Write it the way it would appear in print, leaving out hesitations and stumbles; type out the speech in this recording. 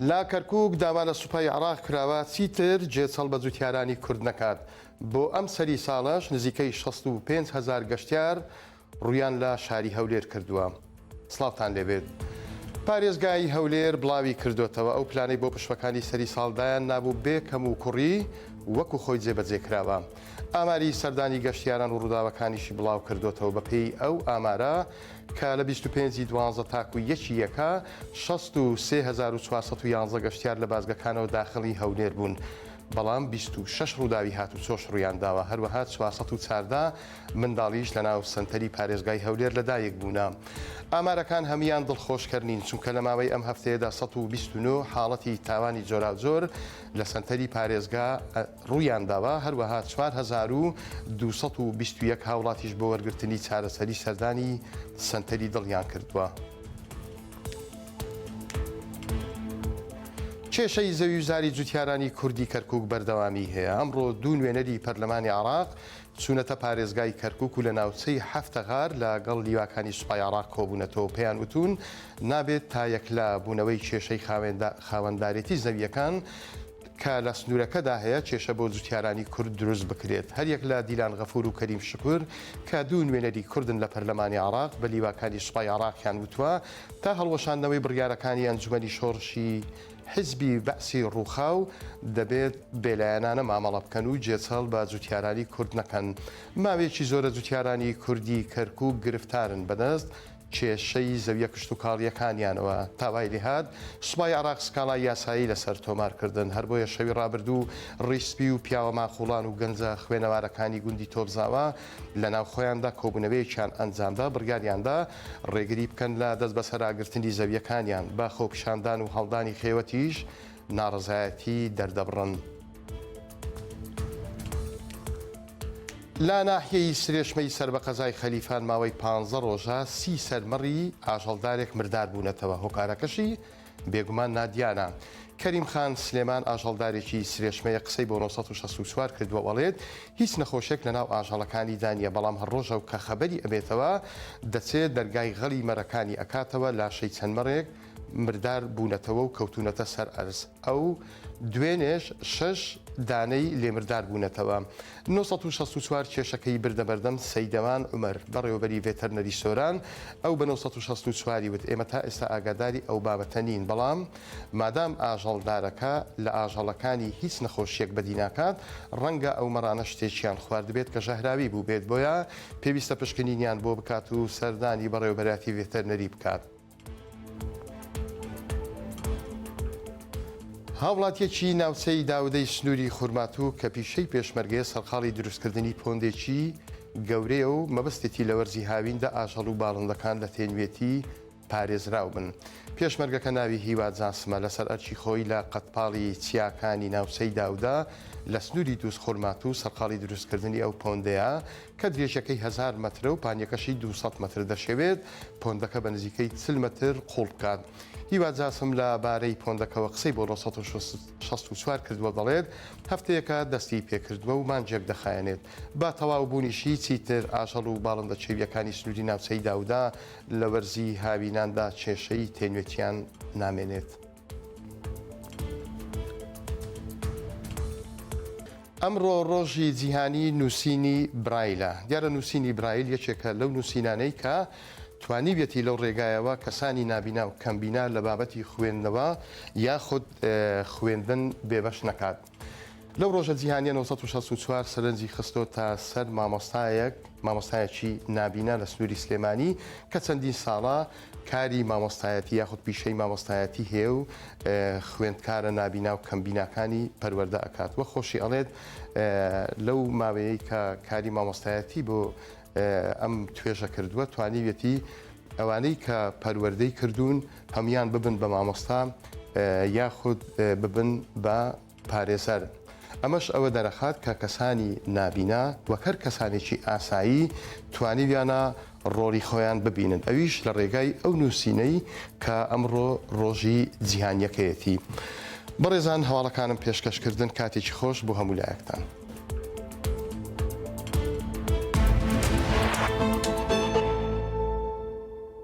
لە کەرکوک داوا لە سوپای عێراق کراوە چیتر گێچەڵ بە جوتیارانی کورد نەکات، بۆ ئەم سەری ساڵەش نزیکەی 65 هەزار گەشتیار ڕوویان لە شاری هەولێر کردووە. سڵاوتان لێبێت. پارێزگای هەولێر بڵاوی کردۆتەوە ئەو پلانەی بۆ پشوەکانی سەری ساڵ دایان نابوو بێ کەم و کوڕی وەکو خۆی جێبەجێ کراوە. ئاماری سەردانی گەشتیاران و ڕووداوەکانیشی بڵاو کردۆتەوە بەپێی ئەو ئامارە کە لە 25 ی دوانزە تاکو یەکی یەکە 63411 گەشتیار لە بازگەکانەوە داخڵی هەولێر بوون بەڵام 26 ڕووداوی هاتوچۆش ڕوویانداوە هەروەها 414 منداڵیش لەناو سەنتەری پارێزگای هەولێر لەدایک بوونە. ئامارەکان هەموویان دڵخۆشکەر نین، چونکە لە ماوەی ئەم هەفتەیەدا 129 حاڵەتی تاوانی جۆراوجۆر لە سەنتەری پارێزگا ڕوویانداوە، هەروەها 4221 هاوڵاتیش بۆ وەرگرتنی چارەسەری سەردانی سەنتەری دڵیان کردووە. کێشەی زەویوزاری جوتیارانی کوردی کەرکوک بەردەوامی هەیە، ئەمڕۆ دوو نوێنەری پەرلەمانی عێراق چوونەتە پارێزگای کەرکوک و لە ناوچەی هەفتەغار لە گەڵ لیواکانی سوپای عێراق کۆبوونەتەوە و پێیان وتوون نابێت تا یەکلا بوونەوەی کێشەی خاوەندارێتی زەوییەکان کە لە سنوورەکەدا هەیە کێشە بۆ جوتیارانی کورد دروست بکرێت. هەریەک لە دیلان غەفور و کەریم شکور کە دوو نوێنەری کوردن لە پەرلەمانی عێراق بە لیواکانی سوپای عێراقیان وتووە تا هەڵوەشاندنەوەی بڕیارەکانی ئەنجومەنی شۆڕشی حیزبی بەعسی ڕووخاو دەبێت بێلایەنانە مامەڵە بکەن و گێچەڵ بە جوتیارانی کورد نەکەن. ماوەیەکی زۆرە جوتیارانی کوردی کەرکوک گرفتارن بەدەست کێشەی زەویە کشتوکاڵییەکانیانەوە تا وای لێهات سوپای عێراق سکاڵای یاسایی لەسەر تۆمار کردن هەربۆیە شەوی ڕابردوو ڕیش سپی و پیاوە ماقوڵان و گەنجە خوێنەوارەکانی گوندی تۆپزاوا لەناو خۆیاندا کۆبوونەوەیەکیان ئەنجامدا، بڕیاریاندا ڕێگری بکەن لە دەستبەسەراگرتنی زەوییەکانیان، بە خۆپیشاندان و هەڵدانی خێوەتیش ناڕەزایەتی دەردەبڕن. لە ناحیەی سرێشمەی سەر بە قەزای خەلیفان ماوەی پانزە ڕۆژە سی سەر مەڕی ئاژەڵدارێک مردار بوونەتەوە، هۆکارەکەشی بێگومان نادیارە. کەریم خان سلێمان ئاژەڵدارێکی سرێشمەیە قسەی بۆ 964 کردووە و ئەڵێت هیچ نەخۆشێک لەناو ئاژەڵەکانیدا نییە بەڵام هەر ڕۆژەو کە خەبەری ئەبێتەوە دەچێت دەرگای غەڵی مەرەکانی ئەکاتەوە لاشەی چەند مەڕێک مردار بوونەتەوە و کەوتوونەتە سەر ئەرز. ئەو دوێنێش شەش دانەی لێ مردار بوونەتەوە. 964 کێشەکەی بردە بەردەم سەیدەوان عومەر، بەڕێوەبەری ڤێتەرنەری سۆران، ئەو بە 964 ی وت، ئێمە تا ئێستا ئاگاداری ئەو بابەتە نین، بەڵام مادام ئاژەڵدارەکە لە ئاژەڵەکانی هیچ نەخۆشییەک بەدی ناکات، ڕەنگە ئەو مەڕانە شتێکیان خواردبێت کە ژەهراوی بووبێت، بۆیە پێویستە پشکنینیان بۆ بکات و سەردانی بەڕێوەبەرایەتی ڤێتەرنەری بکات. هاوڵاتیەکی ناوچەی داودەی سنووری خورماتوو کە پیشەی پێشمەرگەیە سەرقاڵی دروستکردنی پۆندێکی گەورەیە و مەبەستێتی لە وەرزی هاویندا ئاژەڵ و باڵندەکان لە تێنوێتی پارێزراو بن. پێشمەرگەکە ناوی هیوا جاسمە لەسەر ئەرکی خۆی لە قەدپاڵی چیاکانی ناوچەی داودە لە سنووری دووزخورماتوو سەرقاڵی دروستکردنی ئەو پۆندەیە کە درێژیەکەی هەزار مەترە و پانیەکەشی 200 مەتر دەشێوێت پۆندەکە بە نزیکەی 40 مەتر قوڵ بکات. هیوا جاسم لە بارەی پۆندەکەوە قسەی بۆ 964 کردووە دەڵێت، هەفتەیەکە دەستی پێکردووە و مانگێک دەخایەنێت. بە تەواو بوونیشی چیتر ئاژەڵ و باڵندە کێوییەکانی سنووری ناوچەی داودا لە وەرزی هاویناندا کێشەی تێنوێتیان نامێنێت. ئەمڕۆ ڕۆژی جیهانی نووسینی برایلە. دیارە نووسینی برایل یەکێکە لەو نووسینانەی کە توانیویەتی لەو ڕێگایەوە کەسانی نابینا و کەمبینا لە بابەتی خوێندنەوە یاخود خوێندن بێبەش نەکات. لەو ڕۆژە جیهانیە 964 سەرنجی خستۆتە سەر مامۆستایەک مامۆستایەکی نابینا لە سنووری سلێمانی کە چەندین ساڵە کاری مامۆستایەتی یاخود پیشەی مامۆستایەتی هەیە و خوێندکارە نابینا و کەمبیناکانی پەروەردە ئەکات وە خۆشی ئەڵێت لەو ماوەیەی کە کاری مامۆستایەتی بۆ ئەم توێژە کردووە توانیویەتی ئەوانەی کە پەروەردەی کردوون هەموان ببن بە مامۆستا یاخود ببن بە پارێزەر. ئەمەش ئەوە دەرەخات کە کەسانی نابینا وەک هەر کەسانێکی ئاسایی توانیویانە ڕۆڵی خۆیان ببینن ئەویش لە ڕێگای ئەو نووسینەی کە ئەمڕۆ ڕۆژی جیهانیەکەیەتی. بەڕێزان هەواڵەکانم پێشکەش کردن کاتێکی خۆش بۆ هەموو لایەکتان.